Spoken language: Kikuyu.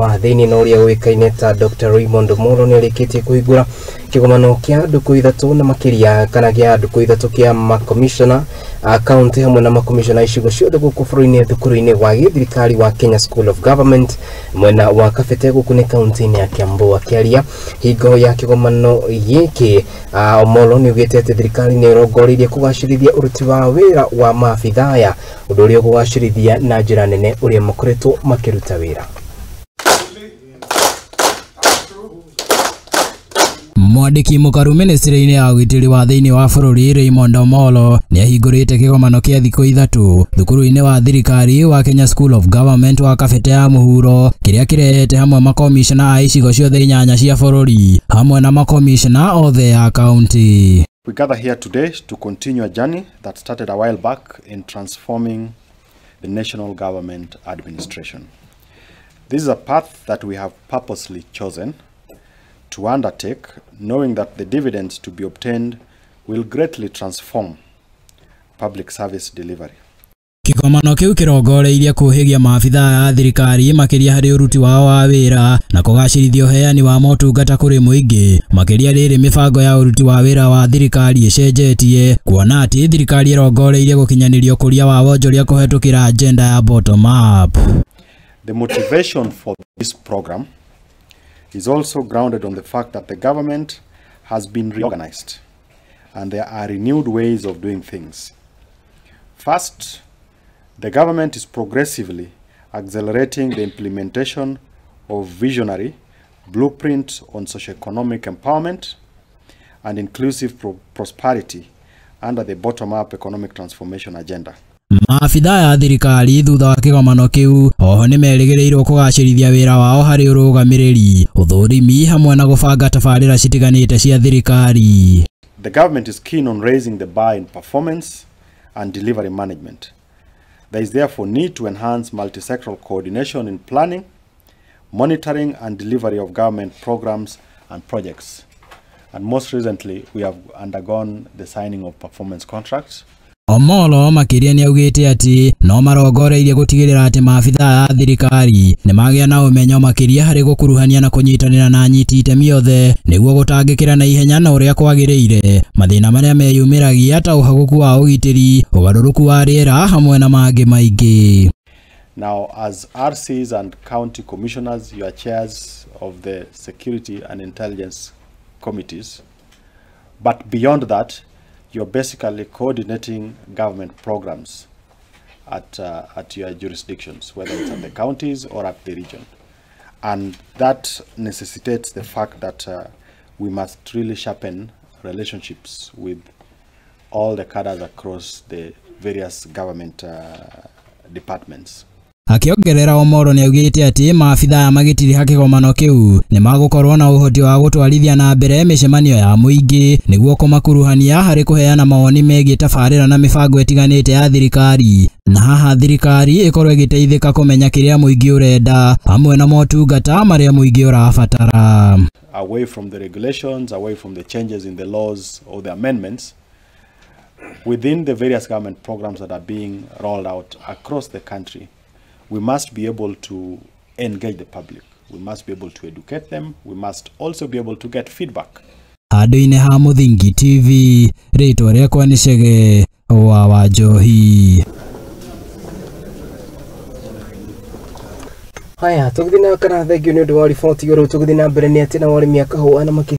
Wa thĩinĩ na ũrĩa ũĩkaine ta Dr. Raymond Omollo nĩ arĩkĩtie kũhingũra kĩgomano kĩa ndukũ ithatũ na makĩria kana gĩa ndukũ ithatũ kĩa makomishona a kaunti hamwe na makomishona icigo ciothe gũkũ bũrũri-inĩ thukuru-inĩ wa gĩthirikari wa Kenya School of Government mwena wa Kabete gũkũ nĩ kaunti-inĩ ya Kiambu. Akĩaria hingo ya kĩgomano gĩkĩ, Omollo nĩ augĩte atĩ thirikari nĩ ĩrongoreirie kũgacĩrithia ũruti wa wĩra wa maabithaa aya, ũndũ ũrĩa ũkũgacĩrithia na njĩra nene ũrĩa makoretwo makĩruta wĩra. Mwandĩki mũkaru ministry-inĩ ya ũgitĩri wa thĩinĩ wa bũrũri Raymond Omollo nĩ ahingũrĩte kĩgomano kĩa thikũ ithatũ thukuru-inĩ wa thirikari wa Kenya School of Government wa Kabete ya Mũhuro, kĩrĩa kĩrehete hamwe makomishona a icigo ciothe inyanya cia bũrũri hamwe na makomishona othe a kaunti. We gather here today to continue a journey that started a while back in transforming the national government administration. This is a path that we have purposely chosen to undertake, knowing that the dividends to be obtained will greatly transform public service delivery. Kĩgomano kĩu kĩrongoreirie kũhĩgia maabithaa a thirikari makĩria harĩ ũruti wao wa wĩra na kũgacĩrithia ũheani wa motungata kũrĩ mũingĩ, makĩria rĩrĩ mĩbango ya ũruti wa wĩra wa thirikari ĩcenjetie, kuona atĩ thirikari ĩrongoreirie gũkinyanĩria ũkũria wa wonjoria kũhetũkĩra agenda ya bottom up. The motivation for this program is also grounded on the fact that the government has been reorganized and there are renewed ways of doing things. First, the government is progressively accelerating the implementation of visionary blueprint on socioeconomic empowerment and inclusive prosperity under the bottom-up economic transformation agenda. Maabithaa ya thirikari thutha wa kĩgomano kĩu oho nĩ merĩgĩrĩirwo kũgacĩrithia wĩra wao harĩ ũrũgamĩrĩri, ũthũrimi hamwe na gũbanga tabarĩra citiganĩte cia thirikari. The government is keen on raising the bar in performance and delivery management. There is therefore need to enhance multisectoral coordination in planning, monitoring and delivery of government programs and projects. And most recently, we have undergone the signing of performance contracts. Omollo makĩria nĩ augĩte atĩ no marongoreirie gũtigĩrĩra atĩ maabithaa a thirikari nĩ magĩa na ũmenyo makĩria harĩ gũkuruhania na kũnyitanĩra na anyiti itemi othe nĩguo gũtangĩkĩra na ihenya na ũrĩa kwagĩrĩire mathĩna marĩa meyumĩragia ta ũhagũku wa ũgitĩri, ũgarũrũku wa rĩera hamwe na mangĩ maingĩ. Now, as RCs and county commissioners, you are chairs of the security and intelligence committees, but beyond that, you're basically coordinating government programs at your jurisdictions, whether it's at the counties or at the region. And that necessitates the fact that we must really sharpen relationships with all the cadres across the various government departments. Akĩongerera Omollo nĩ augĩte atĩ maabithaa magĩtiriha kĩgomano kĩu nĩ magũkorwo na ũhoti wa gũtwarithia na mbere mĩcemanio ya mũingĩ nĩguo kũmakuruhania harĩ kũheana mawoni megiĩ tabarĩra na mĩbango ĩtiganĩte ya thirikari, na haha thirikari ĩkorwo ĩgĩteithĩka kũmenya kĩrĩa mũingĩ ũrenda hamwe na motungata marĩa mũingĩ ũrabatara. Away from the regulations, away from the changes in the laws or the amendments, within the various government programs that are being rolled out across the country, we must be able to engage the public. We must be able to educate them. We must also be able to get feedback. Handũ-inĩ ha Mũthingi TV, rĩtwa rĩakwa nĩ Chege wa Wanjohi. Haya, tũgĩthiĩ na kana thengio nĩ ũndũ wa riboti igũrũ, tũgĩthiĩ na mbere nĩ atĩ na warĩmi a kahũa na makĩ